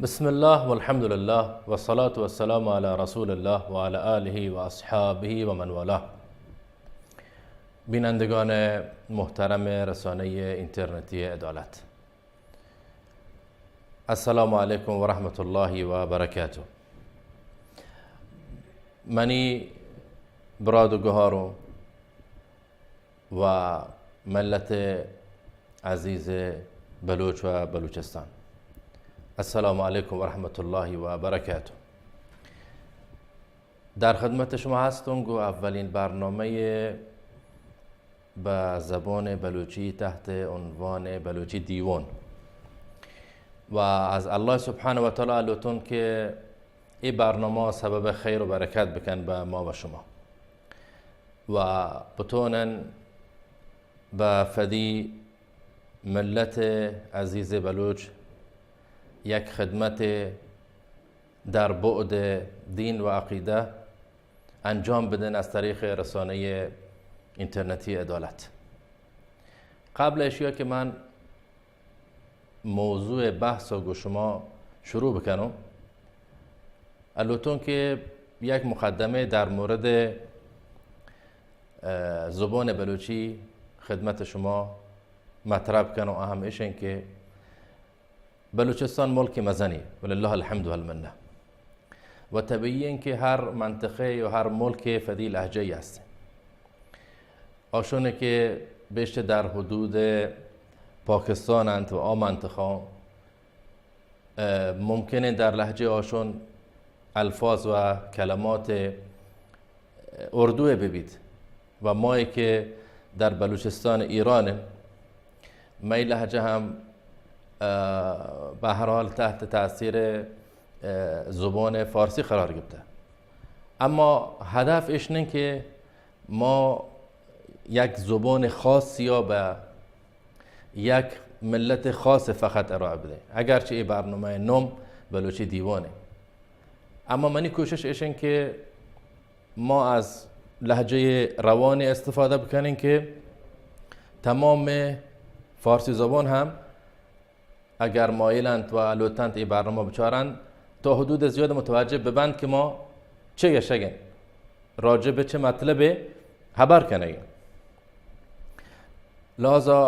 بسم الله والحمد لله والصلاة والسلام على رسول الله وعلى آله وأصحابه ومن والاه. بینندگان محترم رسانهٔ اینترنتی عدالت، السلام علیکم و رحمت الله و برکاته. منی براد و گهارو و ملت عزیز بلوچ و بلوچستان، السلام علیکم و رحمت الله و برکاته. در خدمت شما هستم گو اولین برنامهٔ به زبان بلوچی تحت عنوان بلوچی دیوان و از الله سبحانه و تعالی لوتون که ای برنامه سبب خیر و برکت بکن به ما و شما و بتونن به فدی ملت عزیز بلوچ یک خدمت در بعد دین و عقیده انجام بدن از طریق رسانهٔ اینترنتی عدالت. قبل اشیا که من موضوع بحث گو شما شروع بکنم، الوتون که یک مقدمه در مورد، اه، زبان بلوچی خدمت شما مطرح بکنم، اهم اشن که بلوچستان ملک مزنی، ولله الحمد والمنه، و طبیعی این که هر منطقه یا هر ملک فدی لهجه ای هست. آشونه که بیشتر در حدود پاکستان انت و آ منطقه، اه، ممکنه در لهجه آشون الفاظ و کلمات، اه، اردو ببید و مایی که در بلوچستان ایران، می لهجه هم، اه، به هر حال تحت تاثیر، اه، زبان فارسی قرار گرفته. اما هدف اش نین که ما یک زبان خاصی یا به یک ملت خاص فقط ارائه بده، اگرچه ای برنامه نام بلوچی دیوانه، اما منی کوشش اشن که ما از لهجهٔ روانی استفاده بکنین که تمام فارسی زبان هم اگر مایلند و لوتند ای برنامه بچارند، تا حدود زیاد متوجه ببند که ما چه گشگین، راجع به چه مطلبی خبر کنگین. لہذا،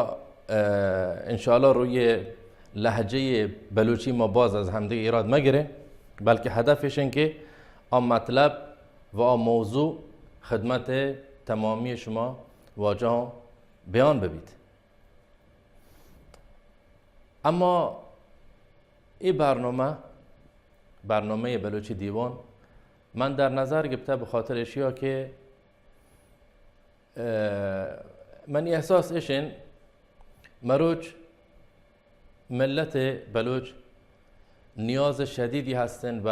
اه، انشاءاللہ روی لہجہ بلوچی ما باز از ہمدیگہ ایراد مگریں، بلکہ ہدف ایشن کہ آ مطلب و آ موضوع خدمت تمامی شما واجہاں بیان ببیت۔ اما اے برنامہ، برنامہ بلوچی دیوان من در نظر گپتہ بخاطر اشیا کہ اه، منی احساس اشین مروچ ملت بلوچ نیاز شدیدی ہستن و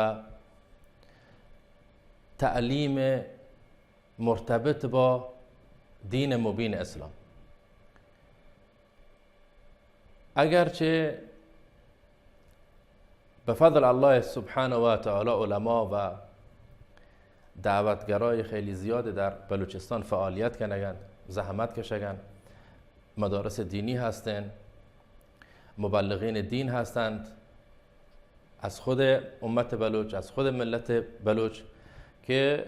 تعلیم مرتبط با دین مبین اسلام۔ اگرچہ بفضل اللہ سبحانہ و تعالی علماء و دعوتگرای خیلی زیاد در بلوچستان فعالیت کنگند، زحمت کشگند، مدارس دینی ہستند، مبلغین دین ہستند، از خود امت بلوچ، از خود ملت بلوچ کہ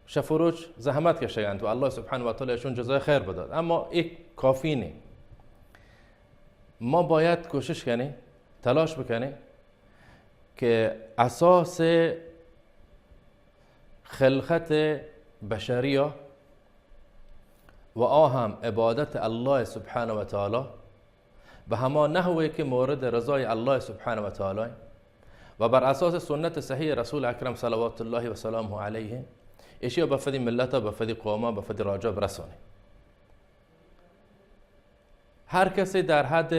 شف و روچ زحمت کشگند و اللہ سبحانہ و تعالی اشون جزای خیر بداد، اما اے کافی نی۔ ما باید کوشش کنیں، تلاش بکنیں کہ اساس خلقت بشریہ و آ ہم عبادت اللہ سبحانہ و تعالی بہ ہما نحوے کہ مورد رضای اللہ سبحانہ و تعالی و بر اساس سنت صحیح رسول اکرم صلوات اللہ و سلامہ علیہ، اشیا بہ فدی ملتا، بہ فدی قوما، بہ فدی راجا برسانیں۔ ہر کسی در حد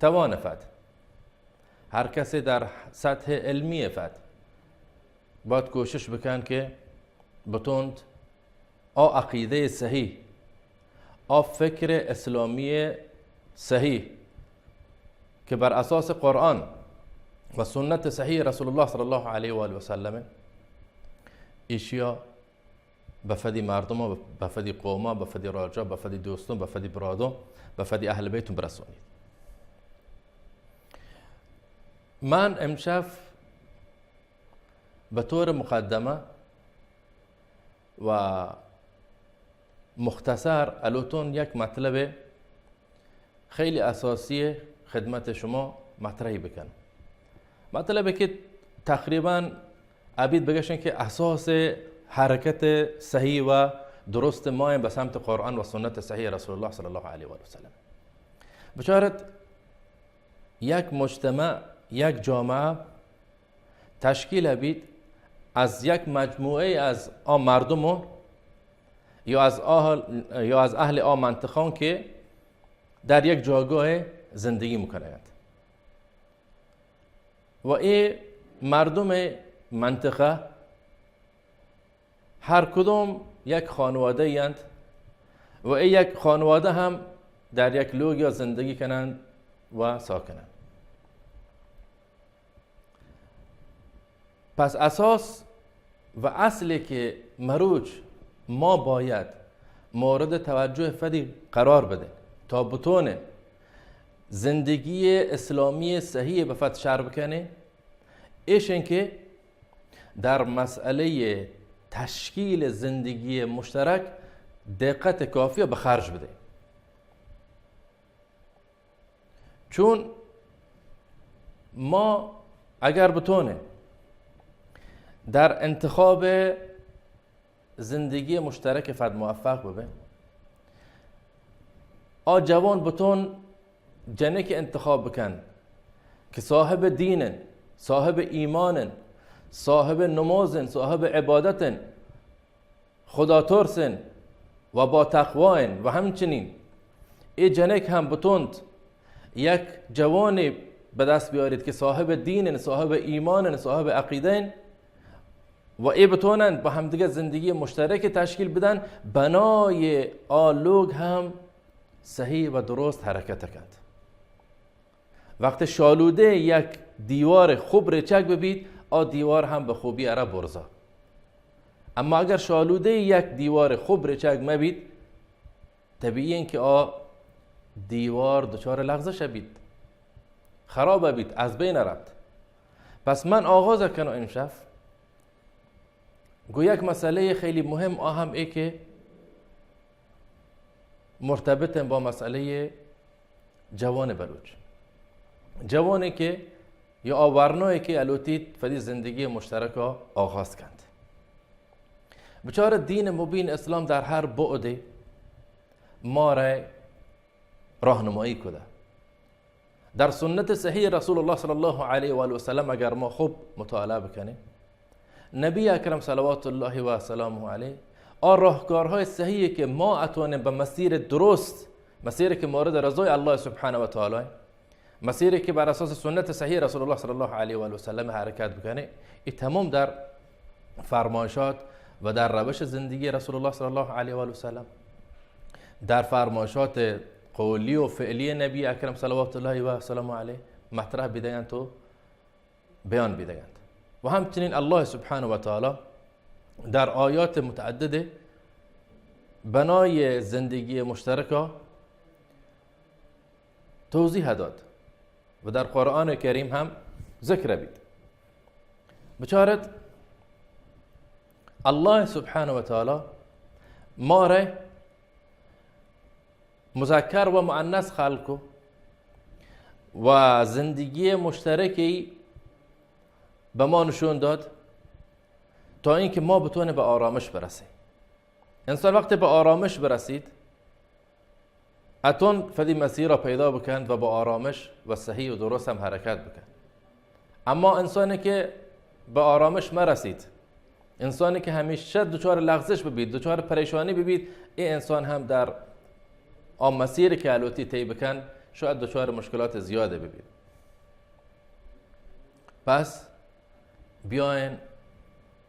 توان فد، ہر کسی در سطح علمی فد باید کوشش بکن کہ بتوند آ عقیدہ صحیح، آ فکر اسلامی صحیح کہ بر اساس قرآن و سنت صحیح رسول اللہ صلی اللہ علیہ و آلہ وسلم، ایشیا بہ فدی مردم، بہ فدی قوم، بہ فدی راجا، بہ فدی دوستوں، بہ فدی برادوں، بہ فدی اہل بیتوں برسانیت۔ من امشف به طور مقدمه و مختصر الوتون یک مطلب خیلی اساسی خدمت شما مطرح بکن. مطلبی که تقریباً ابید بگشن که اساس حرکت صحیح و درست ما به سمت قرآن و سنت صحیح رسول الله صلی الله علیه و سلم. بچارت یک مجتمع، یک جامعه تشکیل بیت از یک مجموعه از آ مردم یا از اهل، یا از اهل آ منطقان که در یک جاگاه زندگی می‌کنند و ای مردم منطقه هر کدوم یک خانواده اند و ای یک خانواده هم در یک لوگ یا زندگی کنند و ساکنند. پس اساس و اصلی که مروچ ما باید مورد توجه فدی قرار بده تا بتونه زندگی اسلامی صحیح به فد شر بکنه، ایشن که در مسئله تشکیل زندگی مشترک دقت کافی به خرج بده. چون ما اگر بتونیں در انتخاب زندگی مشترک فد موفق ببیں، آ جوان بتون جنک انتخاب بکن که صاحب دینن، صاحب ایمانن، صاحب نمازن، صاحب عبادتن، خدا ترسن و با تقواین و همچنین ای جنک هم بتونت یک جوانی به دست بیارید که صاحب دینن، صاحب ایمانن، صاحب عقیدهن و ای بتونن با همدیگه زندگی مشترک تشکیل بدن، بنای آ لوگ هم صحیح و درست حرکت کند. وقت شالوده یک دیوار خوب رچگ ببیت، آ دیوار هم به خوبی اره برزا. اما اگر شالوده یک دیوار خوب رچگ مبیت، طبیعی این که آ دیوار دچار لغزش بیت، خراب بیت، از بین رفت. پس من آغاز کنم امشب گو یک مسئله خیلی مهم، آ هم ای که مرتبط با مسئله جوان بلوچ، جوانی که یا آ ورنایی که الوتیت فدی زندگی مشترک آغاز کند. بچار دین مبین اسلام در هر بعدی ما را راهنمایی کده. در سنت صحیح رسول الله صلی الله علیه و آله و سلم اگر ما خوب مطالعه بکنیم، نبی اکرم صلوات الله و سلامه علیه آ راهکارهای صحیحی که ما اتوانیم به مسیر درست، مسیری که مورد رضای الله سبحانه و تعالی، مسیری که بر اساس سنت صحیح رسول الله صلی الله علیه و آله و سلم حرکت بکنه، این تمام در فرمایشات و در روش زندگی رسول الله صلی الله علیه و آله و سلم، در فرمایشات قولی و فعلی نبی اکرم صلوات الله و سلامه علیه مطرح بیدگند و بیان بیدگند. و همچنین الله سبحانه و تعالی در آیات متعدد بنای زندگی مشترکه توضیح داد و در قرآن کریم هم ذکر بیت. بچارت الله سبحانه و تعالی ما را مذکر و مؤنث خلق کو و زندگی مشترکی به ما نشون داد تا اینکه ما بتونه به آرامش برسیم. انسان وقتی به آرامش برسید، اتون فدی مسیر را پیدا بکند و با آرامش و صحیح و درست هم حرکت بکند. اما انسانی که به آرامش مرسید، انسانی که همیشه دچار لغزش ببید، دچار پریشانی ببید، این انسان هم در آ مسیری که الوتی طی بکن، شاید دچار مشکلات زیاده ببید. پس بیاین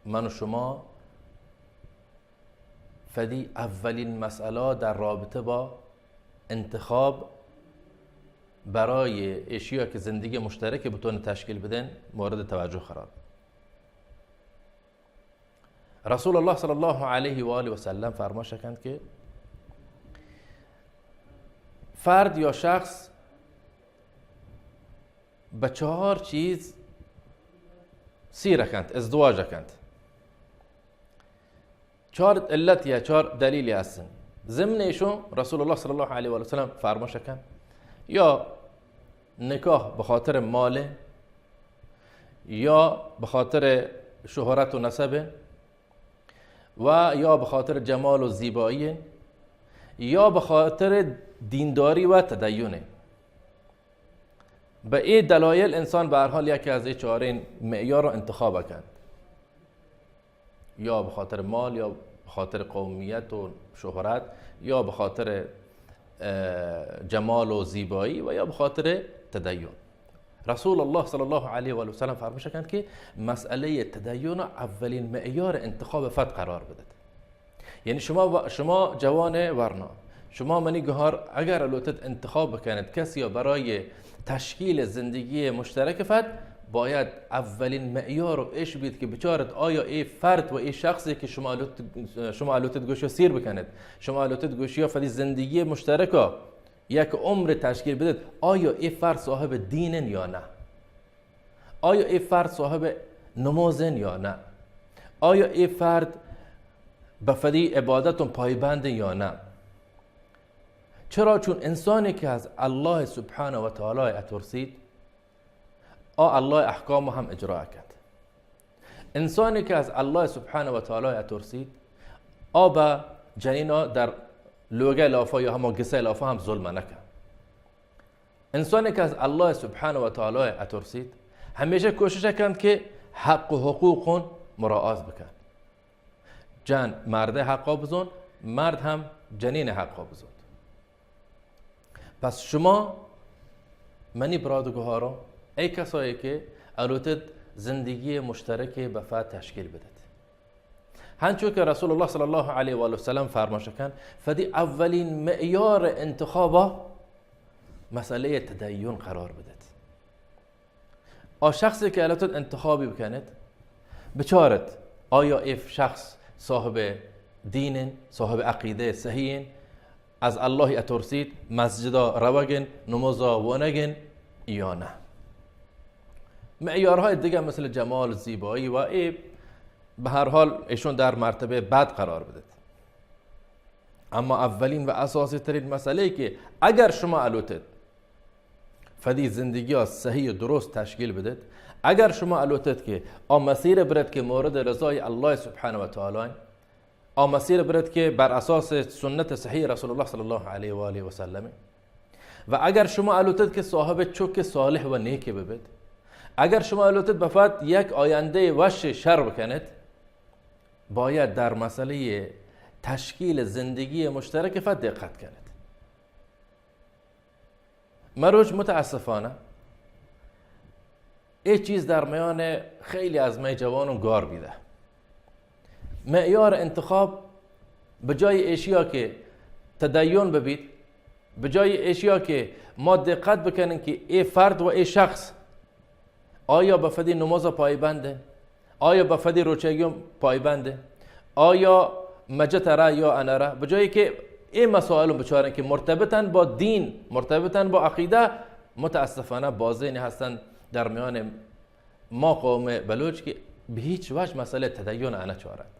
من و شما فدی اولین مسئله در رابطه با انتخاب برای اشیا که زندگی مشترک بتونه تشکیل بدن مورد توجه قرار. رسول الله صلی الله علیه و آله و سلم فرماش کند که فرد یا شخص به چهار چیز سیر کنت، ازدواج کنت. چار علت یا چار دلیلی هستن. ضمن ایشون رسول الله صلی الله علیه و سلم فرماش کن، یا نکاح به خاطر مال، یا به خاطر شهرت و نسب، و یا به خاطر جمال و زیبایی، یا به خاطر دینداری و تدین. به این دلایل انسان به هر حال یکی از این چهارین معیار رو انتخاب کند، یا به خاطر مال، یا به خاطر قومیت و شهرت، یا به خاطر، اه، جمال و زیبایی و یا به خاطر تدین. رسول الله صلی الله علیه و سلم فرماش کند که مسئلهٔ تدین اولین معیار انتخاب فرد قرار بدید. یعنی شما و-، شما جوان ورنا، شما منی گهار اگر لوتت انتخاب بکنید کسی یا برای تشکیل زندگی مشترک فرد، باید اولین معیار و اش بید که بچارت آیا ای فرد و ای شخصی که شما لوت-، شما لوتت گوشی سیر بکنید، شما لوتت گوشی فدی زندگی مشترکا یک عمر تشکیل بدید، آیا ای فرد صاحب دینن یا نه؟ آیا ای فرد صاحب نمازن یا نه؟ آیا ای فرد به فدی عبادتون پایبند یا نه؟ چرا؟ چون انسانی که از الله سبحانه و تعالی اترسید، آ الله احکام هم اجرا کند. انسانی که از الله سبحانه و تعالی اترسید، آ به جنینا در لوگه لافا یا هما گسه لافا هم ظلم نکن. انسانی که از الله سبحانه و تعالی اترسید، همیشه کوشش کند که حق و حقوقون مراعات بکن. جن مرد حقا بزون، مرد هم جنین حقا بزون. پس شما منی برادگهارو، ای کسایی که الوتد زندگی مشترک بفا تشکیل بدید، هنچو که رسول الله صلی الله علیه و آله و سلم فرماش کن، فدی اولین معیار انتخابا مسئلهٔ تدین قرار بدید. آ شخصی که الوتد انتخابی بکنید، بچارت آیا ای شخص صاحب دینن، صاحب عقیده صحیحن، از الله اترسید، مسجدا روگن، نمازا وانگن یا نه. معیارهای دیگه مثل جمال، زیبایی و ای، به هر حال ایشون در مرتبهٔ بعد قرار بدید. اما اولین و اساسی ترین مسئله که اگر شما الوتد فدی زندگی ها صحیح و درست تشکیل بدید، اگر شما الوتد که آ مسیر برد که مورد رضای الله سبحانه و تعالی، آ مسیر برد که بر اساس سنت صحیح رسول الله صلی الله علیه و آله و سلم، و اگر شما الوتد که صاحب چک صالح و نیکی ببید، اگر شما الوتد بفت یک آینده وش شر بکنید، باید در مسئلهٔ تشکیل زندگی مشترک فت دقت کنید. مروچ متاسفانه ای چیز در میان خیلی از می جوانون گار بیده. معیار انتخاب به جای ایشیا که تدین ببید، به جای ایشیا که ما دقت بکنن که ای فرد و ای شخص آیا به فدی نماز پایبنده؟ آیا به فدی روچگی پایبنده؟ آیا مجت را یا انرا؟ به جایی که این مسائل بچارن که مرتبطن با دین، مرتبطن با عقیده، متاسفانه بازینی هستن در میان ما قوم بلوچ که به هیچ وجه مسئلهٔ تدین انچارند.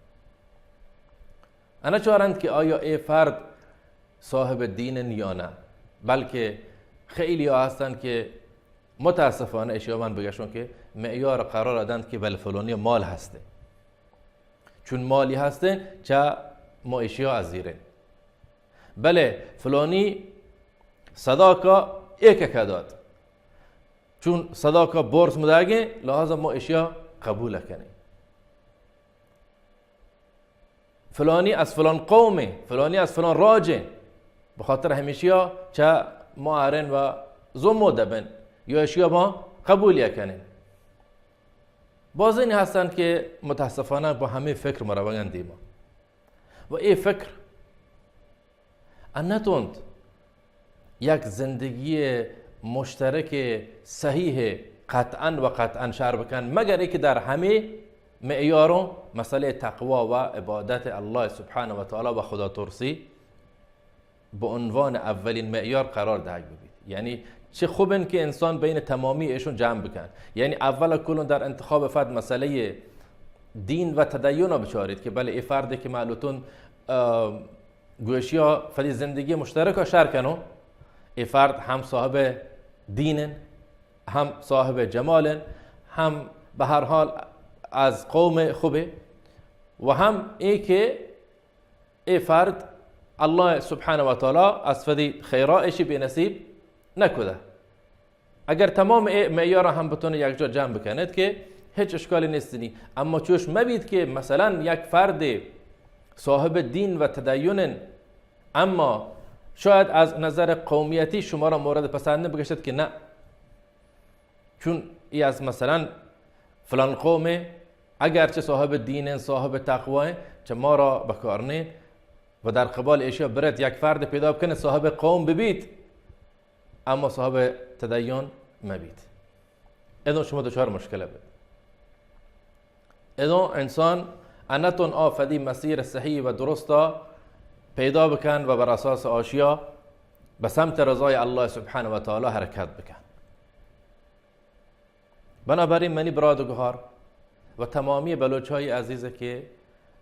انچارند که آیا ای فرد صاحب دینن یا نه، بلکه خیلی ها هستند که متاسفانه اشیا من بگشون که معیار قرار دنت که بل فلانی مال هسته، چون مالی هسته چه ما اشیا ازیره. بله، فلانی صداقا ایک که داد، چون صداقا برز مداگه، لحاظا ما اشیا قبول کنیم. فلانی از فلان قومه، فلانی از فلان راجه، به خاطر همیشیا چه ما ارن و زمو دبن یا اشیا ما قبول کنین. بازینی هستند که متاسفانه با همه فکر مروگن دیما و ای فکر انتونت یک زندگی مشترک صحیح قطعاً و قطعاً شر بکن، مگر اینکه در همه معیارون مسئلهٔ تقوا و عبادت الله سبحانه و تعالی و خدا ترسی به عنوان اولین معیار قرار دهگ ببید. یعنی چه خوب انت که انسان بین تمامی ایشون جمع بکن. یعنی اول کلون در انتخاب فرد مسئلهٔ دین و تدین بچارید که بله، ای فردی که معلوتون، اه، گوشیا فدی زندگی مشترک شر کنو، ای فرد هم صاحب دینن، هم صاحب جمالن، هم به هر حال از قوم خوبه، و هم ای که ای فرد الله سبحانه و تعالی از فدی خیرا ایشی بی نصیب نکده. اگر تمام ای معیارا هم بتونه یک جا جمع بکنید که هیچ اشکالی نیستنی، اما چوش مبید که مثلاً یک فرد صاحب دین و تدینن، اما شاید از نظر قومیتی شما را مورد پسند نبگشت که نه، چون ای از مثلاً فلان قومه، اگرچه صاحب دینن، صاحب تقواه، چه ما را بکار نه و در قبال ایشیا برد یک فرد پیدا بکنه صاحب قوم ببیت، اما صاحب تدین مبیت. اذن شما دچار مشکل بید. اذن انسان انتون آ فدی مسیر صحیح و درستا پیدا بکن و بر اساس آشیا به سمت رضای الله سبحانه و تعالی حرکت بکن. بنابراین منی براد و گهار و تمامی بلوچای عزیز که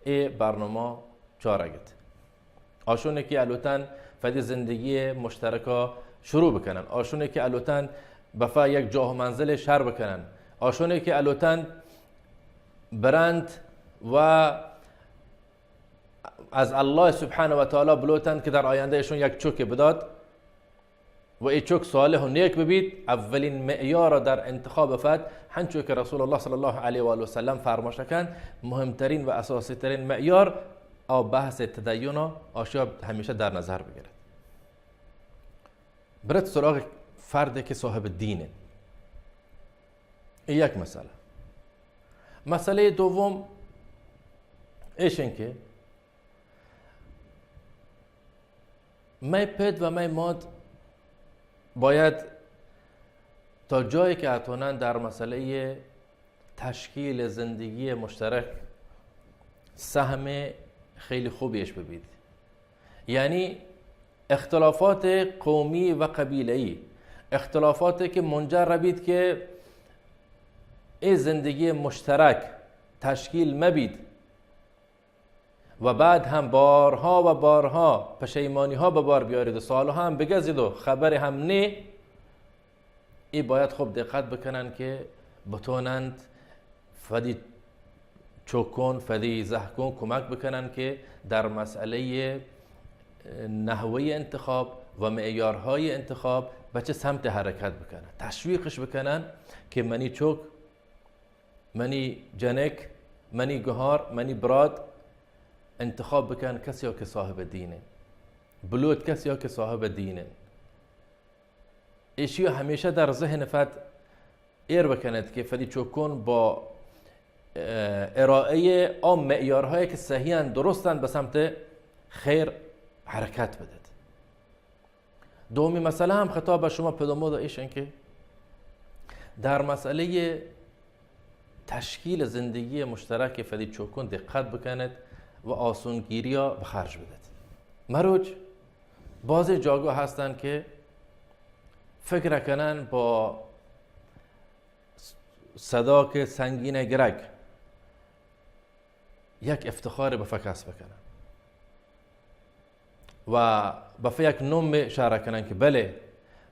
ای برنامه چارگت، آشونه که الوتن فدی زندگی مشترکا شروع بکنن، آشونه که الوتن بفا یک جاه و منزل شر بکنن، آشونه که الوتن برند و از الله سبحانه و تعالی بلوتن که در آینده ایشون یک چوک بداد، و ای چوک صالح و نیک ببیت، اولین معیار در انتخاب فد، هنچو که رسول الله صلی الله علیه و آله و سلم فرماش کند، مهمترین و اساسی ترین معیار آ بحث تدین آشیا همیشه در نظر بگیرد. برد سراغ فردی که صاحب دینه. ای یک مسئله. مسئلهٔ دوم ایشن که می پت و می مات باید تا جایی که اتونن در مسئلهٔ تشکیل زندگی مشترک سهم خیلی خوبیش ببید. یعنی اختلافات قومی و قبیله‌ای، اختلافاتی که منجر بید که ای زندگی مشترک تشکیل مبید، و بعد هم بارها و بارها پشیمانی‌ها به بار بیارید و سالها هم بگزید و خبر هم نی، ای باید خوب دقت بکنن که بتونند فدی چوکون، فدی زهکون کمک بکنن که در مسئلهٔ نحوهٔ انتخاب و معیارهای انتخاب به چه سمت حرکت بکنن، تشویقش بکنن که منی چوک منی جنک، منی گهار، منی برات انتخاب بکن کسی که صاحب دینه. بلوت کسی که صاحب دینه. ایشی همیشه در ذهن فد ایر بکنید که فدی چوکون با، اه، ارائهٔ آ معیارهایی که صحیحاً درستاً به سمت خیر حرکت بدید. دومی مسئله هم خطاب به شما پدر و مادر ایشن که در مسئلهٔ تشکیل زندگی مشترک فدی چوکون دقت بکنید و آسونگیریا به خرج بدید. مروچ بعضی جاگاه هستن که فکر کنن با صداک سنگین گرگ یک افتخار به فکس بکنن و به فی یک نوم اشاره کنن که بله،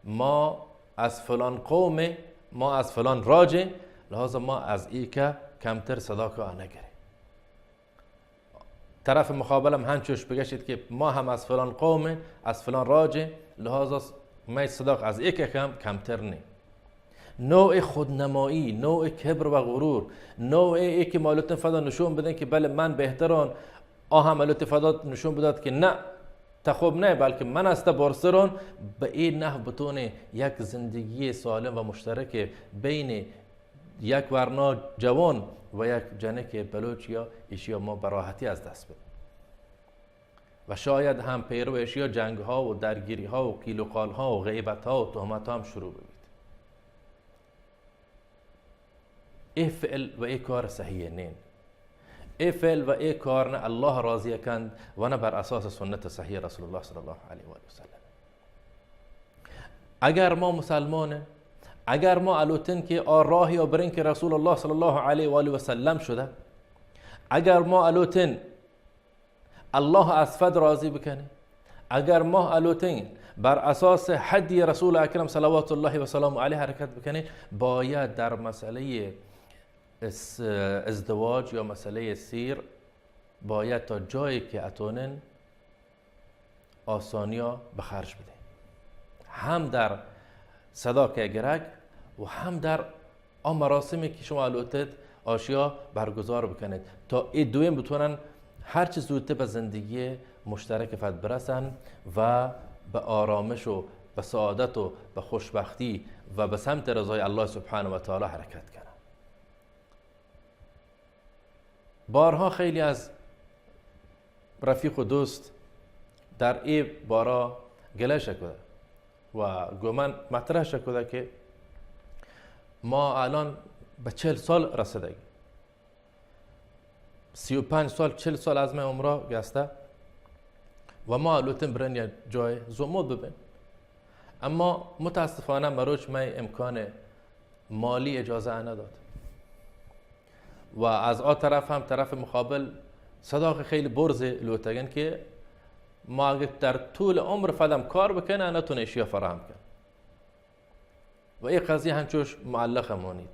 ما از فلان قوم، ما از فلان راج، لهذا ما از ای که کمتر صداک آ نگریم. طرف مقابل هم هنچوش بگشید که ما هم از فلان قوم، از فلان راج، لهذا می صداک از ای که کم، کمتر نی. نوع خودنمایی، نوع کبر و غرور، نوع ای که مالوتن فدا نشون بدن که بله من بهتران، آ هم مالوت فدا نشون بداد که نه، تا خوب نه، بلکه من است برسران، به این نحو بتونه یک زندگی سالم و مشترک بین یک ورنا جوان و یک جنک بلوچ یا ایشی ما به راحتی از دست بدیم. و شاید هم پیرو ایشیا جنگ‌ها و درگیری‌ها و قیل و قال‌ها و غیبت‌ها و تهمت‌ها هم شروع ببید. ای فعل و ای کار صحیح نین. ای فعل و ای کار نه الله راضی کند و نه بر اساس سنت صحیح رسول الله صلی الله علیه و آله و سلم. اگر ما مسلمان، اگر ما الوتن که آ راهی و برین که رسول الله صلی الله علیه و آله و سلم شده، اگر ما الوتن الله از فد راضی بکنه، اگر ما الوتن بر اساس حدی رسول اکرم صلوات الله و سلام علیه حرکت بکنه، باید در مسئلهٔ اس-، ازدواج یا مسئلهٔ سیر باید تا جایی که اتونن آسانیا به خرج بده، هم در صداق گرگ و هم در آ مراسمی که شما لوتت آشیا برگزار بکنید تا ای دویم بتونن هر چه زودتر به زندگی مشترک فد برسن و به آرامش و به سعادت و به خوشبختی و به سمت رضای الله سبحانه و تعالی حرکت کنن. بارها خیلی از رفیق و دوست در ای بارا گله شکده و گمان مطرح شکده که ما الان به چهل سال رسیدگی، سی و پنج سال، چهل سال از من عمره گسته و ما لوتن برن یا جای زمود ببین، اما متاسفانه مروچ من امکان مالی اجازه نداد. و از آ طرف هم طرف مقابل صداق خیلی برز لوتگن که ما اگه در طول عمر فدم کار بکنه، نتونه اشیا فراهم کن. و ای قضیه هنچوش معلق مانید.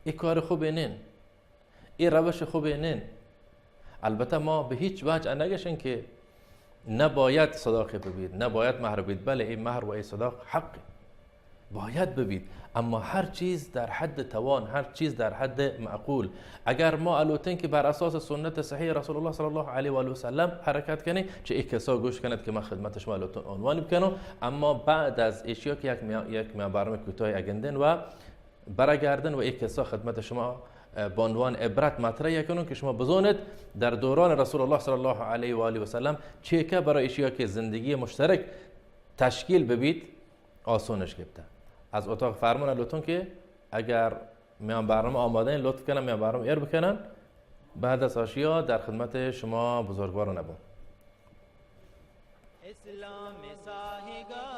ای کار خوبی نین. ای روش خوبی نین. البته ما به هیچ وجه نگشن که نباید صداقه ببید، نباید مهر ببید، بله، ای مهر و ای صداق حقه، باید ببید، اما هر چیز در حد توان، هر چیز در حد معقول. اگر ما الوتن که بر اساس سنت صحیح رسول الله صلی الله علیه و آله و سلم حرکت کنی، چه ای کسا گوش کند که من خدمت شما الوتن عنوان بکنم، اما بعد از اشیا که یک میا-، یک میان برنامه کوتاه اگندن و برگردن و یک قصه خدمت شما، اه، به عنوان عبرت مطرح کنون که شما بزونید در دوران رسول الله صلی الله علیه و آله و سلم چه که برای اشیا که زندگی مشترک تشکیل ببید آسونش گپته. از اتاق فرمان لطفاً که اگر میان برنامه آماده این، لطف کنن میان برنامه ایر بکنن. بعد از آشیا در خدمت شما بزرگواران بوم. اسلام ساهگا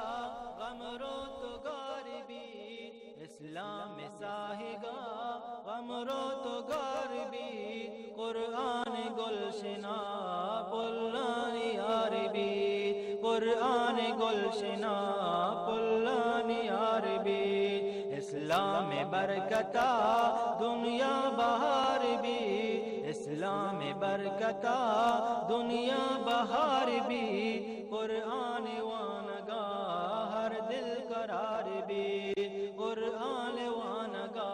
غم رو تو گار بی، اسلام ساهگا غم رو تو گار بی، قرآن گلشنا پلانی یار بی، قرآن گلشنا پلانی یار بی. اسلام برکتا دنیا بهار بی، اسلام برکتا دنیا بهار بی، قرآن وانگا هر دل قرار بی، قرآن وانگا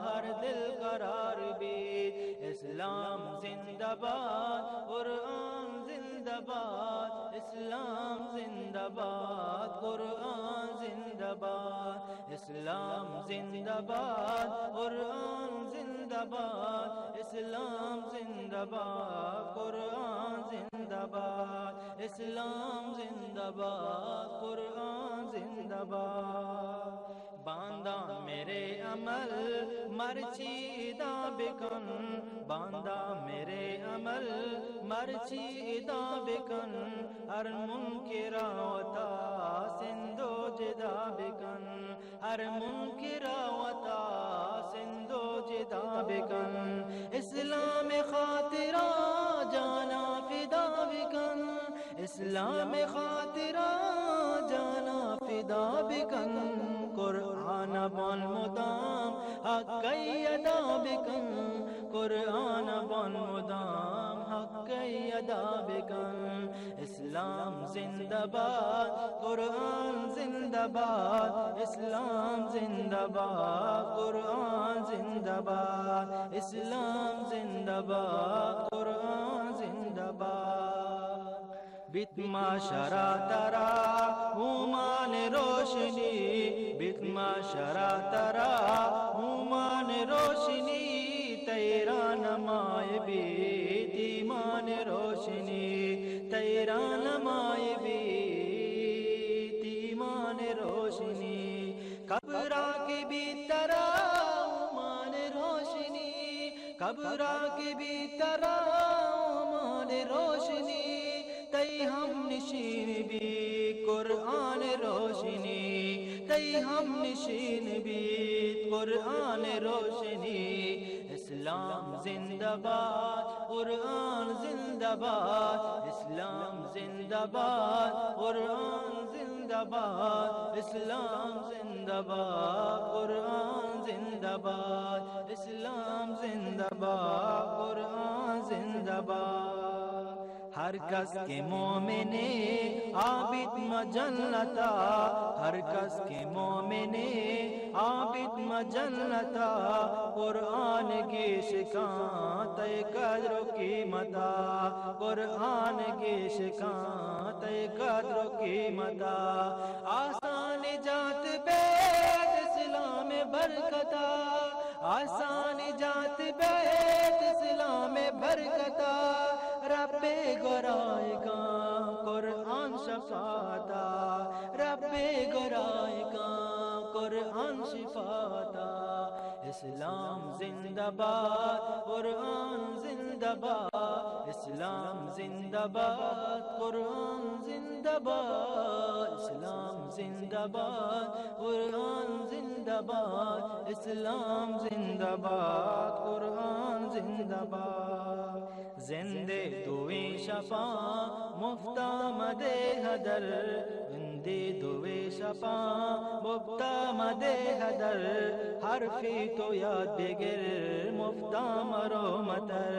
هر دل قرار بی. اسلام زندہ باد، قرآن زندہ باد، اسلام زندہ باد، قرآن زندہ باد. اسلام زندہ باد، قرآن زندہ باد، اسلام زندہ باد، قرآن زندہ باد، اسلام زندہ باد، قرآن زندہ باد. باندا میرے عمل مرچی ادا بکن، باندا میرے عمل مرچی ادا بکن، ہر منکرا وتا سندو جدا بکن، ہر منکرا وتا سندو جدا بکن. اسلام خاطرا جانا فدا بکن، اسلام خاطرا جانا فدا بکن، قرآن بان مدام حق ادا بکن، قرآن بان مدام حق ادا بکن. اسلام زندہ باد، قرآن زندہ باد، اسلام زندہ باد، قرآن زندہ باد، اسلام زندہ باد، قرآن زندہ باد. بیت معاشرا ترا اومان روشنی، بیت معاشرا ترا اومان روشنی، تیرا نمائے بیت ایمان روشنی، تیرا نمائے بیت ایمان روشنی. قبرا کہ بیت ترا اومان روشنی، قبرا کہ بیت ترا اومان روشنی، تئی ہم نشین بیت قرآن روشنی، تئی ہم نشین بیت قرآن روشنی۔ اسلام زندہ باد، قرآن زندہ باد، اسلام زندہ باد، قرآن زندہ باد، اسلام زندہ باد، قرآن زندہ باد، اسلام زندہ باد، قرآن زندہ باد۔ ہر کس کہ مومنے آ بیت ماں جنتا، ہر کس کہ مومنے آ بیت ماں جنتا، قرآن گیش کاں تئی قدر و قیمتا، قرآن گیش کاں تئی قدر و قیمتا۔ آسان جات بیت اسلام برکتا، آسان جات بیت اسلام برکتا، رب گرائگاں قرآن شفاعتا، رب گرائگاں قرآن شفاعتا۔ اسلام زندہ باد، قرآن زندہ باد، اسلام زندہ باد، قرآن زندہ باد، اسلام زندہ باد، قرآن زندہ باد، اسلام زندہ باد، قرآن زندہ باد۔ زندے دوئیں شپاں مفتا مدے ہدر، زندے دوئیں شپاں مفتا مدے ہدر، حرفی تو یاد بگر مفتا مرو متر،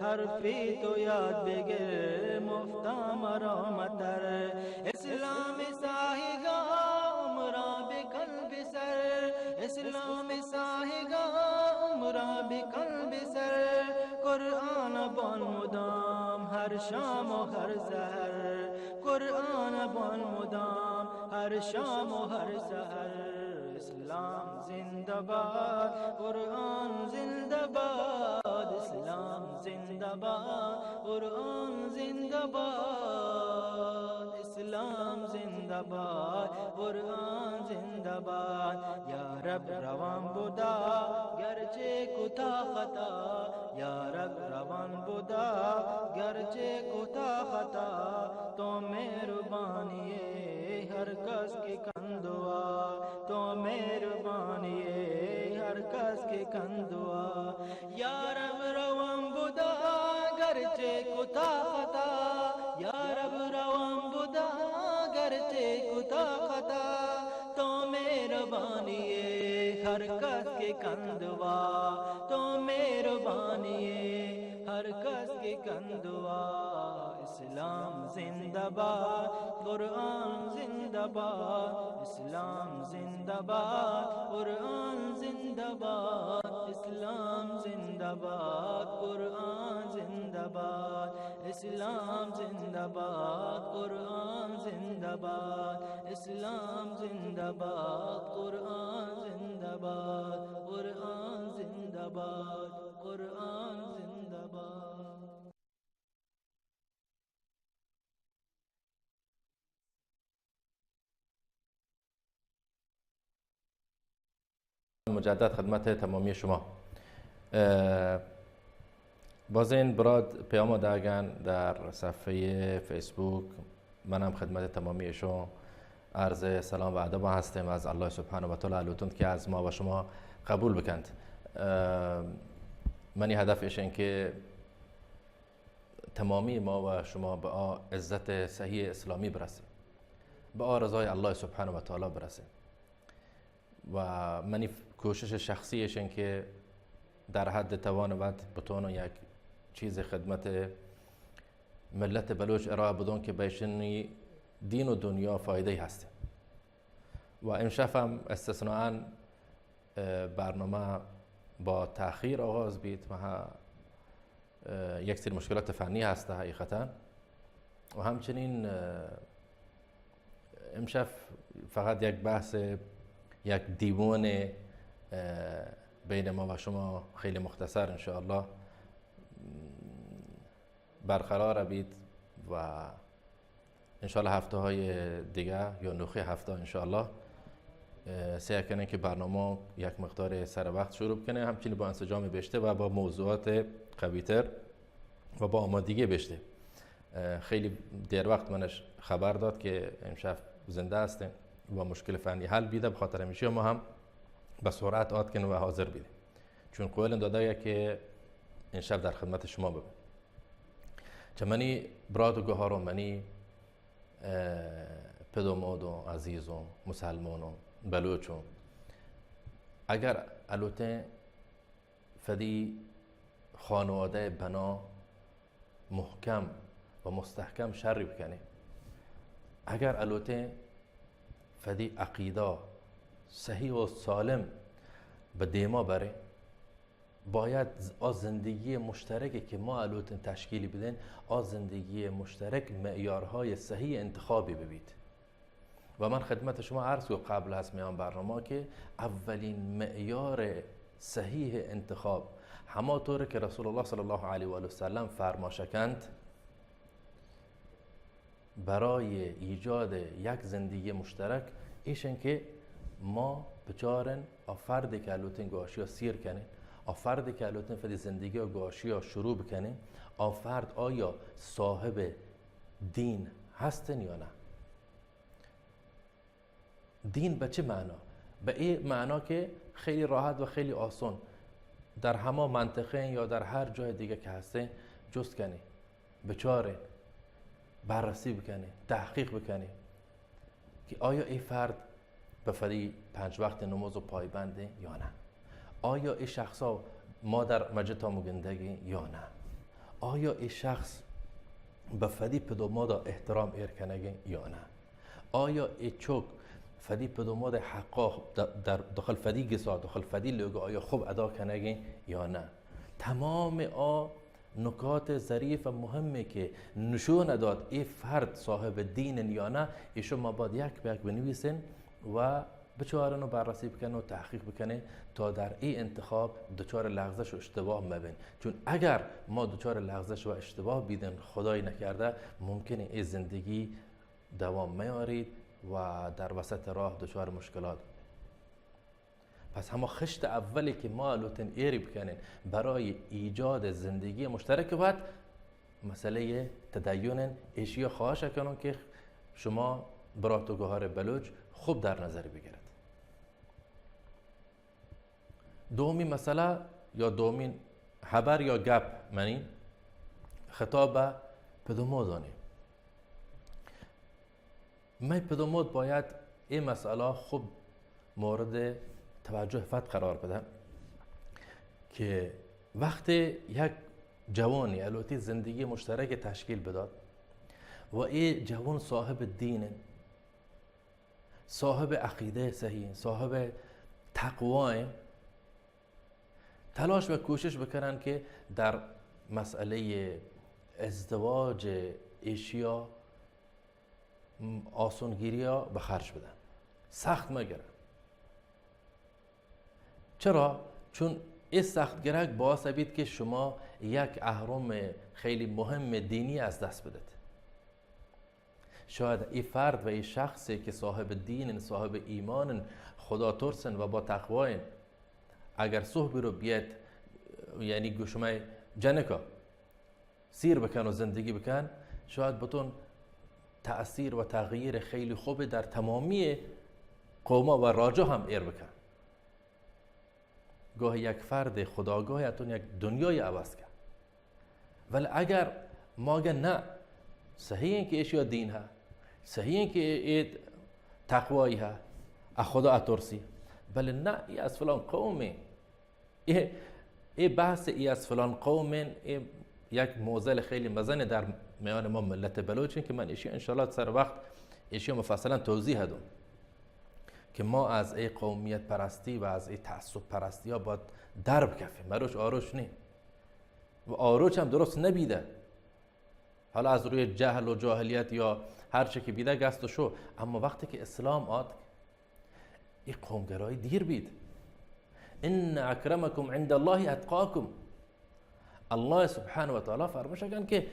حرفی تو یاد بگر مفتا مرو متر۔ اسلام ساہگا عمراں بکن بسر، اسلام ساہگا عمراں بکن بسر، قرآن بوان مدام ہر شام و ہر سحر، قرآن بوان مدام ہر شام و ہر سحر۔ اسلام زندہ باد، قرآن زندہ باد، اسلام زندہ باد، قرآن زندہ باد، اسلام زندہ باد، قرآن زندہ باد۔ یا رب روان بدا گرچہ کتا خطا، یا رب روان بدا گرچہ کتا خطا، تو مہربانی ئے ہر کس کہ کن دعا، تو مہربانی ئے ہر کس کہ کن دعا۔ یا رب روان بدا گرچہ کتا خطا، یا رب روان بدا گرچہ کتا خطا، تو مہربانی ئے ہر کس کہ کن دعا، تو مہربانی ئے ہر کس کہ کن دعا۔ اسلام زندہ باد، قرآن زندہ باد، اسلام زندہ باد، قرآن زندہ باد، اسلام زندہ باد، قرآن زندہ باد، اسلام زندہ باد، قرآن زندہ باد، اسلام زندہ باد، قرآن زندہ باد، قرآن زندہ باد، قرآن زندہ باد۔ مجدد خدمت تمامی شما. اه، بازین برات پیام داگن در صفحهٔ فیسبوک، منم خدمت تمامی شما عرض سلام و ادب هستم از الله سبحانه و تعالی لوتند که از ما و شما قبول بکند. اه، منی هدف ایشن که تمامی ما و شما به آ عزت صحیح اسلامی برسیم، به آ رضای الله سبحانه و تعالی برسیم. و منی کوشش شخصی ایشن که در حد توان وت بتوانم یک چیز خدمت ملت بلوچ ارائه بدون که به ایشانی دین و دنیا فایده هسته. و امشب هم استثناءً، اه، برنامه با تأخیر آغاز بیت. ما اه، یک سری مشکلات فنی هست حقیقتاً. و همچنین، اه، امشب فقط یک بحث، یک دیوان، اه، بین ما و شما خیلی مختصر انشاءالله برقرار بیت و انشاءالله هفته‌های دیگه یا نوخی هفته انشاءالله، اه، سعی کنیم که برنامه یک مقدار سر وقت شروع بکنیم، همچنین با انسجام بیشتر و با موضوعات قوی‌تر و با آمادگی بیشتر. اه، خیلی دیر وقت منش خبر داد که امشب زنده هستین و مشکل فنی حل بیده، بخاطر همیشه ما هم به سرعت آتکن و حاضر بیدین، چون قول داده که امشب در خدمت شما ببین. چه منی برات و گوهار و منی، اه، پد و ماد و عزیز و مسلمان و بلوچ و اگر الوتین فدی خانواده بنا محکم و مستحکم شری بکنین، اگر الوتین فدی عقیده صحیح و سالم به دیما برین، باید آ زندگی مشترکی که ما الوتین تشکیل بدین، آ زندگی مشترک معیارهای صحیح انتخابی ببید. و من خدمت شما عرض کو قبل از میان برنامه که اولین معیار صحیح انتخاب، هما طور که رسول الله صلی الله علیه و آله و سلم فرماش کند، برای ایجاد یک زندگی مشترک ایشن که ما بچارن آ فردی که الوتین گواشیا سیر کنین، آ فردی که الوتین فدی زندگی گواشیا شروع بکنین، آ فرد آیا صاحب دین هستن یا نه؟ دین به چه معنا؟ به این معنا که خیلی راحت و خیلی آسان در هما منطقه یا در هر جای دیگه که هستین جست کنین، بچارین، بررسی بکنین، تحقیق بکنین که آیا این فرد به فدی پنج وقت نماز و پایبنده یا نه؟ آیا این شخصا ما در مجلس تا مگندگی یا نه؟ آیا این شخص به فدی پد و مادا احترام ایر کنگی یا نه؟ آیا ای چوک فدی پد و ماد حقا در، در داخل فدی گسا، داخل فدی لوگ آیا خوب ادا کنگی یا نه؟ تمام آ نکات ظریف و مهمی که نشون داد ای فرد صاحب دین یا نه، ایشو ما باید یک به یک بنویسین و بچارن و بررسی بکنن و تحقیق بکنن تا در ای انتخاب دچار لغزش و اشتباه مبین. چون اگر ما دچار لغزش و اشتباه بیدن، خدای نکرده، ممکنه ای زندگی دوام میارید و در وسط راه دچار مشکلات. پس هما خشت اولی که ما لوتن ایری بکنن برای ایجاد زندگی مشترک وت، مسئلهٔ تدینن. ایشی خواهش کنن که شما برات و گوهر بلوچ خوب در نظر بگیرد. دومی مسئله یا دومین خبر یا گپ منی خطاب به پدومودانی. می پدومود باید این مسئله خوب مورد توجه فت قرار بدن که وقتی یک جوانی الوتی زندگی مشترک تشکیل بداد و ای جوان صاحب دین، صاحب عقیده صحیح، صاحب تقوا، تلاش و کوشش بکنن که در مسئلهٔ ازدواج ایشیا آسونگیریا به خرج بدن. سخت مگرن. چرا؟ چون ای سخت گرگ باعث بید که شما یک اهرم خیلی مهم دینی از دست بدید. شاید ای فرد و ای شخصی که صاحب دینن، صاحب ایمانن، خدا ترسن و با تقواین، اگر صحبی رو بیاد، یعنی گو شما جنکا سیر بکن و زندگی بکن، شاید بتون تأثیر و تغییر خیلی خوبی در تمامی قوما و راجا هم ایر بکن. گاه یک فرد خداگاه اتون یک دنیای عوض کن. ولی اگر ما گه نه، صحیح این که ایشیا دین ها، صحیح این که ای تقوایی ها، ا خدا اترسی، بله نه، ای از فلان قومه، ای، ای بحث ای از فلان قومن، ای یک معضل خیلی مزنه در میان ما ملت بلوچ که من ایشی انشالله سر وقت ایشی مفصلا توضیح دم که ما از ای قومیت پرستی و از ای تعصب پرستی ها باید در بکفیم. مروش آروش نی و آروش هم درست نبیده. حالا از روی جهل و جاهلیت یا هر چی که بیده گست و شو، اما وقتی که اسلام آت، ای قومگرایی دیر بید. ان اکرمکم عند الله اتقاکم. الله سبحانه و تعالی فرماش کن که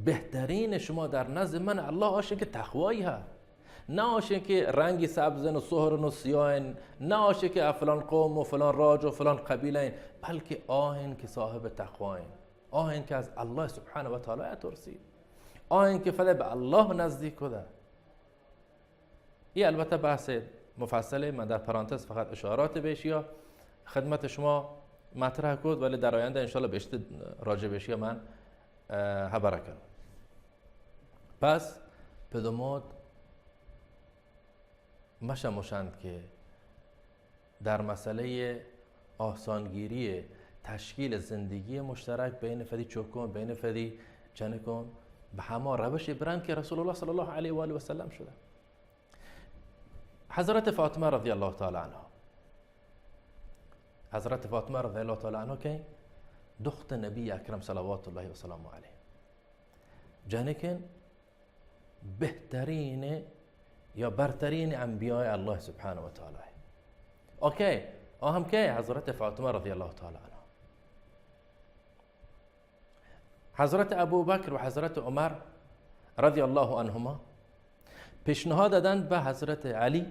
بهترین شما در نزد من الله آشه که تقوایی ها، نه آشه که رنگی سبزن و سهرن و سیاهن، نه آشه که فلان قوم و فلان راج و فلان قبیله این، بلکه آهن که صاحب تقواین، آهن که از الله سبحانه و تعالی ترسی. آ انکہ فدے بہ اللہ نزدیک کدہ. یہ البتہ بحث مفصلے، من در پرانتز فقط اشارات بہ ایشیا خدمت شما مطرح کت، ولی در آینده انشاءالله بیشتر راجع بہ ایشیا من، اه، خبر کنم. پس پدمات مشموشند کہ در مسئلهٔ آسانگیری تشکیل زندگی مشترک بین فدی چکون، بین فدی جنکون، بہ ہما روش برند کہ رسول اللہ صلی اللہ علیہ و آلہ وسلم شدہ. حضرت فاطمہ رضی اللہ تعالی عنہا، حضرت فاطمہ رضی اللہ تعالی عنہا کہ دخت نبی اکرم صلوات اللہ وسلامه علیه، جنکن بہترین یا برترین انبیاء اللہ سبحانہ و تعالی. اوکے، آ ہم کہ حضرت فاطمہ رضی اللہ تعالی عنہا. حضرت ابوبکر و حضرت عمر رضی اللہ عنہما پیشنهاد دادند بہ حضرت علی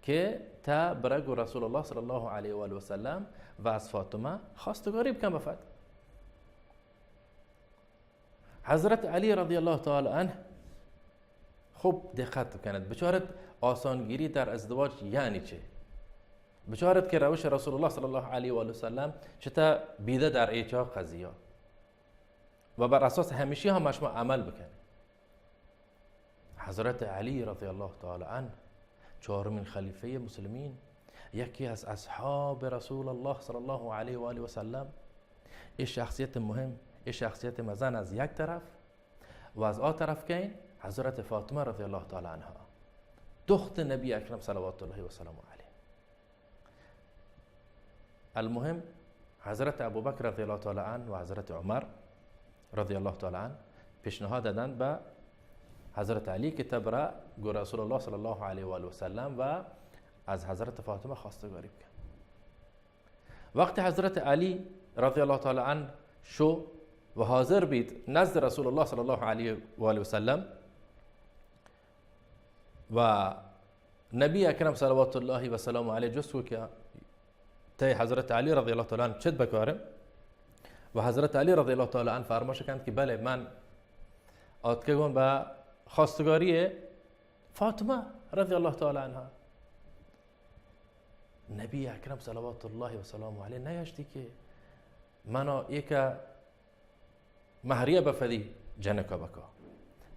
کہ تا برا گو رسول اللہ صلی اللہ علیہ و آلہ وسلم و از فاطمہ خواستگاری بکن بفد. حضرت علی رضی اللہ تعالی عنہ خوب دقت کنت، بچارت آسانگیری در ازدواج یعنی چه، بچارت کہ روش رسول اللہ صلی اللہ علیہ و آلہ وسلم چتا بیده در ایچا قضیه و بر اساس همیشی هم شما عمل بکنید. حضرت علی رضی اللہ تعالی عنہ، چهارمین خلیفهٔ مسلمین، یکی از اصحاب رسول الله صلی الله علیه و آله و سلم، ای شخصیت مهم، ای شخصیت مزن از یک طرف و از آ طرف که این حضرت فاطمه رضی الله تعالی عنها، دخت نبی اکرم صلوات الله و سلامه علیه. المهم، حضرت ابوبکر رضی الله تعالی عنه و حضرت عمر رضی الله تعالی عنه پیشنهاد دادند به حضرت علی که تبرا گو رسول الله صلی الله علیه و آله و سلم و از حضرت فاطمه خواستگاری بکن. وقتی حضرت علی رضی الله تعالی عنه شو و حاضر بید نزد رسول الله صلی الله علیه و آله و سلم و نبی اکرم صلوات الله و سلام علیه جست کو که تئی حضرت علی رضی الله تعالی عنه چت بکارم؟ و حضرت علی رضی الله تعالی عنه فرماش کند که بله، من آتکگون به خواستگاری فاطمه رضی الله تعالی عنها. نبی اکرم صلوات الله و سلام علیه نگشتی که منا ایکا مهریه به فدی جنکا بکا،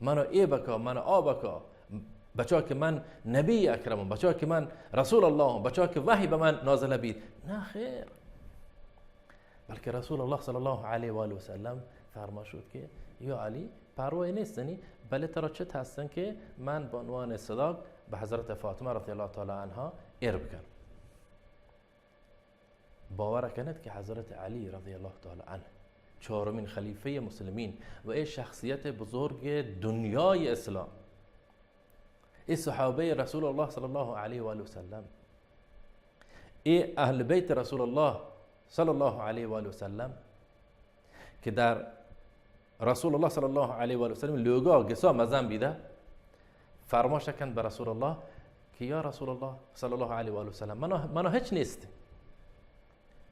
منا ای بکا، منا آ بکا، بچا که من نبی اکرمم، بچا که من رسول اللهم، بچا که وحی به من نازل بید. نه خیر، بلکه رسول الله صلی الله علیه و آله و سلم فرماشت که یا علی، پروایی نیستنی، بله ترا چت هستن که من به عنوان صداق به حضرت فاطمه رضی الله تعالی عنها ایر بکن. باور کنید که حضرت علی رضی الله تعالی عنه، چهارمین خلیفهٔ مسلمین و ای شخصیت بزرگ دنیای اسلام، ای صحابهٔ رسول الله صلی الله علیه و آله و سلم، ای اهل بیت رسول الله صلی الله علیه و آله و سلم، که در رسول الله صلی الله علیه و آله و سلم لوگا گسا مزن بیده، فرماش کند به رسول الله که یا رسول الله صلی الله علیه و آله و سلم، منا، منا هچ نیست،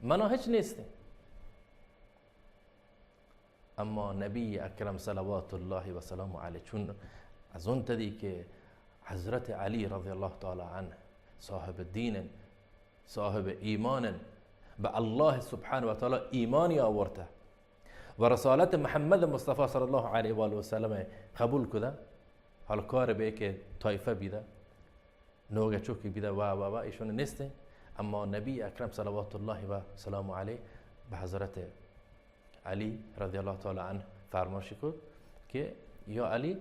منا هچ نیست. اما نبی اکرم صلوات الله و سلام علیه چون از اون تدی که حضرت علی رضی الله تعالی عنه صاحب دین، صاحب ایمان، به الله سبحانه و تعالی ایمانی آورته و رسالت محمد مصطفی صلی الله علیه و آله و سلم قبول کده، حال کار به که طایفه بیده، نوگه چوکی بیده و، و، و ایشون نیسته. اما نبی اکرم صلوات الله و سلام علیه به حضرت علی رضی الله تعالی عنه فرماشی کد که یا علی،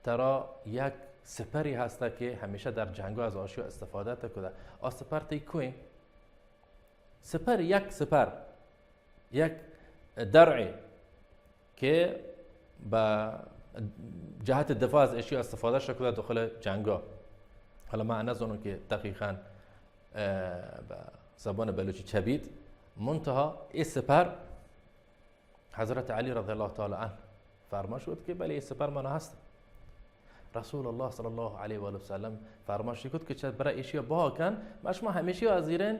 ترا یک سپری هسته که همیشه در جنگا از آشیا استفاده تکده. آ سپر تی کوین؟ سپر، یک سپر، یک درعی که به جهت دفاع از اشیا استفاده شکده داخل جنگا. حالا من نزانم که دقیقاً، اه، به زبان بلوچی چه بید، منتها ای سپر حضرت علی رضی الله تعالی عنه فرماش کد که بله، ای سپر منا هست. رسول الله صلی الله علیه و آله و سلم فرماش کد که چه برا ایشیا بها کن، ما شما همیشی از ایرین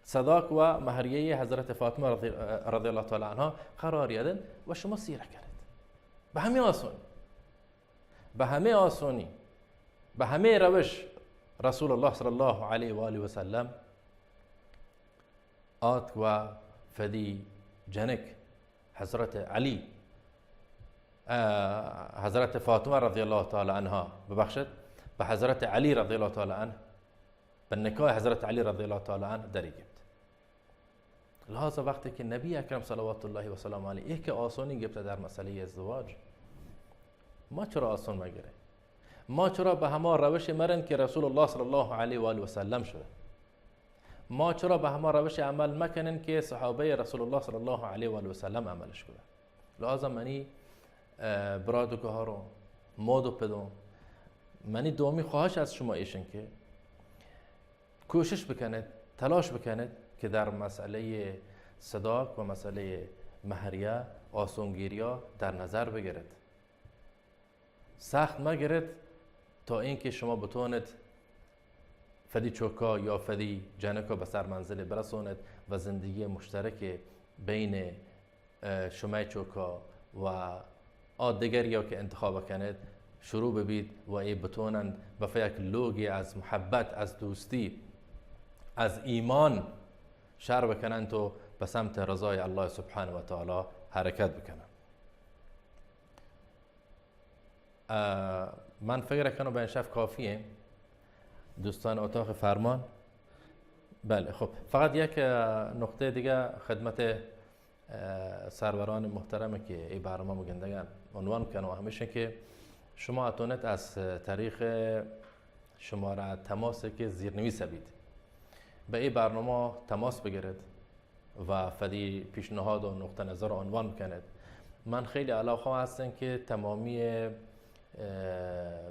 صداق و مهریهٔ حضرت فاطمه رضی، رضی الله تعالی عنها قرار یدن و شما سیره کنید. به همه آسانی، به همه آسانی، به همه روش رسول الله صلی الله علیه و آله و سلم آتک و فدی جنک حضرت علی، اه، حضرت فاطمه رضی الله تعالی عنها، ببخشید، به حضرت علی رضی الله تعالی عنه، به نکاح حضرت علی رضی الله تعالی عنه دری گپت. لهذا وقتی که نبی اکرم صلوات الله و سلام علیه ای که آسانی گپته در مسئلهٔ ازدواج، ما چرا آسان مگره؟ ما چرا به هما روش مرن که رسول الله صلی الله علیه و آله و سلم شده؟ ما چرا به هما روش عمل مکنن که صحابهٔ رسول الله صلی الله علیه و آله و سلم عملش کده؟ لهذا منی، اه، برادگهارو، ماد و پدو، منی دومی خواهش از شما ایشن که کوشش بکنید، تلاش بکنید که در مسئلهٔ صداق و مسئلهٔ مهریه آسونگیریا در نظر بگیرید. سخت مگیرید تا اینکه شما بتونید فدی چوکا یا فدی جنکا به سر منزل برسونید و زندگی مشترک بین، اه، شمئے چوکا و آ دگریا که انتخاب کنید شروع ببید و ای بتونند بفه یک لوگی از محبت، از دوستی، از ایمان شر بکنند و به سمت رضای الله سبحانه و تعالی حرکت بکنند. اه، من فکر کنم به این شف کافیه. دوستان اتاق فرمان. بله، خب، فقط یک، اه، نقطهٔ دیگه خدمت، اه، سروران محترم که ای برنامه گندگان عنوان کنم، همیشه که شما اتونت از طریق شماره تماس که زیرنویس بید، به ای برنامه تماس بگیرید و فدی پیشنهاد و نقطه نظر عنوان بکنید. من خیلی علاقه هستم که تمامی، اه،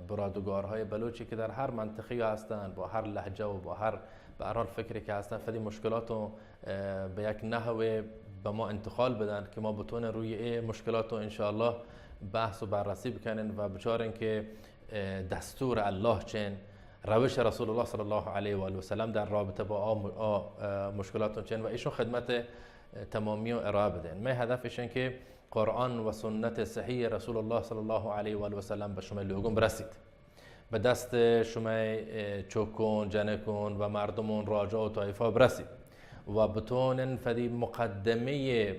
برادگارهای بلوچی که در هر منطقه هستند، با هر لهجه و با هر، به هر حال، فکری که هستند، فدی مشکلات رو، اه، به یک نحوه به ما انتقال بدن که ما بتونیم روی ای مشکلات رو انشاءالله بحث و بررسی بکنین و بچارین که، اه، دستور الله چین، روش رسول الله صلی الله علیه و آله و سلم در رابطه با آ م-، آ، اه، مشکلات چین و ایشون خدمت، اه، تمامی و ارائه بدین. می هدف ایشن که قرآن و سنت صحیح رسول الله صلی الله علیه و آله و سلم به شما لوگون برسید، به دست شما، اه، چوکون، جنکون و مردمون راجا و طایفا برسید و بتونن فدی مقدمهٔ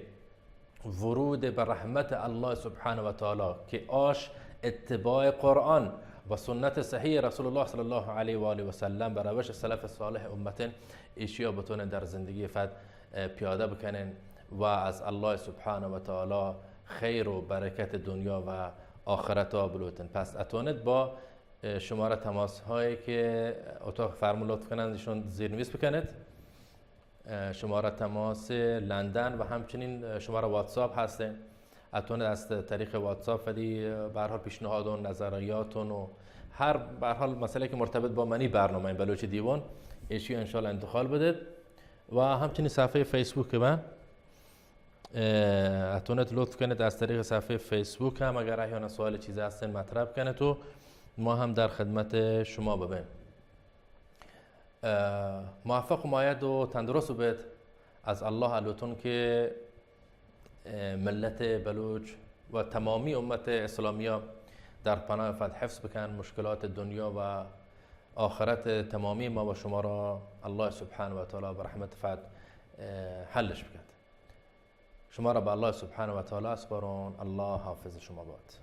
ورود به رحمت الله سبحانه و تعالی که آش اتباع قرآن و سنت صحیح رسول الله صلی الله علیه و آله و سلم، به روش سلف صالح امتن، ایشیا بتونن در زندگی فد، اه، پیاده بکنن و از الله سبحانه و تعالی خیر و برکت دنیا و آخرتا بلوتن. پس اتونت با، اه، شماره تماس هایی که اتاق فرمون لطف کنند، ایشون زیرنویس بکنید. اه، شماره تماس لندن و همچنین، اه، شماره واتساپ هسته. اتون از طریق واتساپ فدی، اه، به هر حال پیشنهادون، نظریاتون و هر، به هر حال، مسئله که مرتبط با منی برنامه بلوچی دیوان، ایشی انشاءالله انتقال بدید. و همچنین صفحهٔ فیسبوک من، اه، اتونت لطف کنید از طریق صفحهٔ فیسبوک هم اگر احیانا سوال چیزی هستن مطرح کنید و ما هم در خدمت شما ببین. اه، موفق و مؤید و تندرست بید. از الله الوتون که، اه، ملت بلوچ و تمامی امت اسلامیا در پناه فد حفظ بکن، مشکلات دنیا و آخرت تمامی ما و شما را الله سبحانه و تعالی به رحمت فد، اه، حلش بکند. شما را به الله سبحانه و تعالی اسپارون. الله حافظ شما باد.